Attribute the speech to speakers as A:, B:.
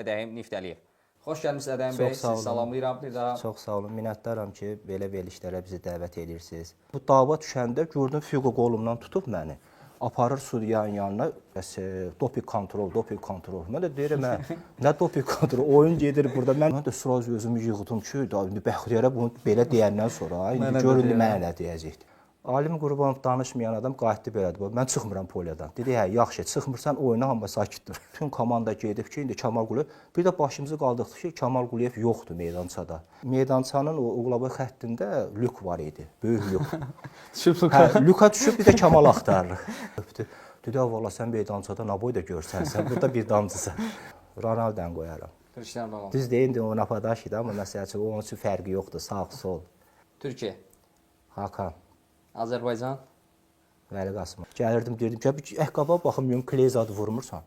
A: Ədəhim Niftəliyev. Xoş gəlmisiniz Ədəhim
B: Çox
A: bəy.
B: sağ olun.
A: Sizi salamlayıram bir daha.
B: Çox sağ olun. Minnətdaram ki, belə verilişlərə bizi dəvət edirsiniz. Bu dava düşəndə gördüm Fiqo qolumdan tutub məni. Aparır sudyanın yanına. Bəs doping kontrol, doping kontrol. Mən də deyirəm, hə, nə doping kontrol? Oyun gedir burada. Mən də sıraz özümü yığdım ki, da indi Bəxtiyara bunu belə deyəndən sonra indi
A: Mənə də
B: gör indi
A: deyər.
B: mənə nə deyəcəkdi. Alim Qurbanov danışmayan adam qayıtdı belədir. Mən çıxmıram polyadan. Dedi, hə, yaxşı, çıxmırsan oyuna, amma sakit dur. Bütün komanda gedib ki, indi Kamal Quliyev. Bir də başımızı qaldırdı ki, Kamal Quliyev yoxdur meydançada. Meydançanın o uqlaba xəttində lük var idi, böyük lük.
A: Düşüb
B: Hə, lüka düşüb bir də Kamal axtarırıq. Öpdü. Dedi, "A, vallah sən meydançada nə boyda görsənsən, burada bir damcısan." Ronaldo qoyaram.
A: Cristiano Ronaldo.
B: Düz deyim də o napadaş idi, amma məsəl üçün onun üçün fərqi yoxdur, sağ, sol.
A: Türkiyə,
B: Hakan.
A: Azərbaycan,
B: Vəli Qasımov. Gəlirdim, deyirdim ki, bir ayaqqabıya baxım, görüm kley zadı vurmursan.